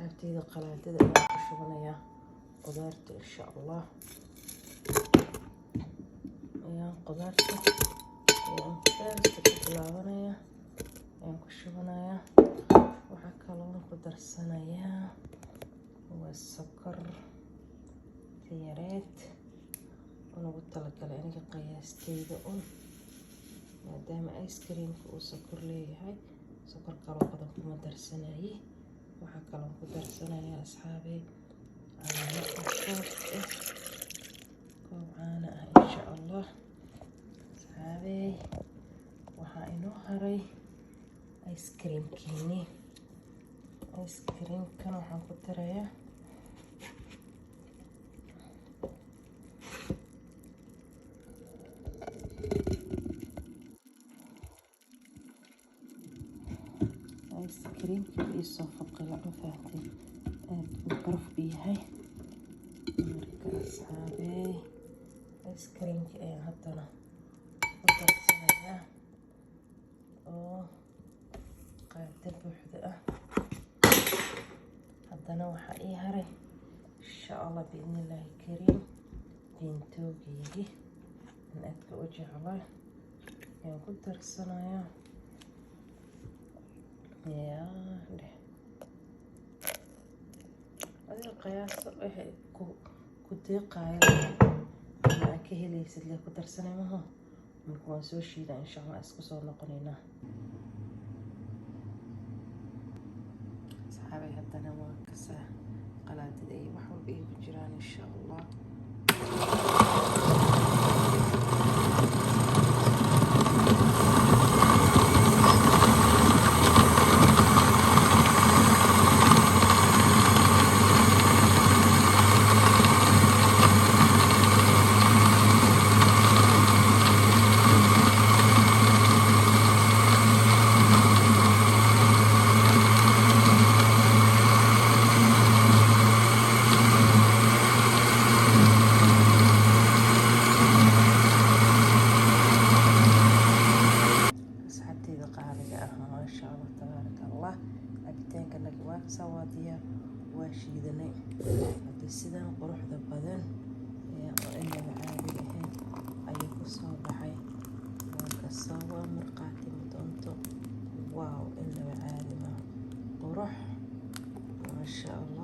Asxaabteyda, qalaadada ayaan ku shubanayaa qudaarta, insha Allah. Ayaan qudaarta ayaan first ku bilaabanayaa, ayaan ku shubanayaa. Waxaa kaloon ku darsanayaa waa sokor yareed oo ugu talagalay aniga qiyaasteyda un, maadaama ice creamka uu sokor leeyahay, sokor kaloo badan kuma darsanaye. Waxaa kaloon ku darsanayaa, asxaabey, caano oo koob ah, koob caano ah, insha Allah. Asxaabey, waxaa inoo haray ice creamkiini. Ice creamkan waxaan ku darayaa ice creamka iisoo faqila. Ma fahamtay? Aada buu baraf u yahay. Marka asxaabey, ice creamki ayaan haddana ku darsanayaa oo qaado buuxda ah. Haddana waxaa ii haray, insha Allah, biidnillaahi kariim, Vimtogeygii aan aadka u jeclaa ayaan ku darsanayaa. Yaa dheh, adiga qiyaaso waxay ku deeqayo ama aad ka helaysid lee ku darsanay maha. Marka waan soo shiidaa, insha Allah, isku soo noqonaynaa. Asxaabay, haddana waa kasaa qalaadada iyo wax walba ay ku jiraan, insha Allah. Asxaabteyda qaaliga ah, maasha Allah, tabaaraka Allah, cabitaanka naga waa kasaa, waa diyaar, waa shiidanay. Haddii sidan quruxda badan ee oo inaba caadi ahayn ayuu kusoo baxay. Waa kasaa, waa marqaati madoonto. Wow, inaba caadi maaha, qurux, maasha Allah.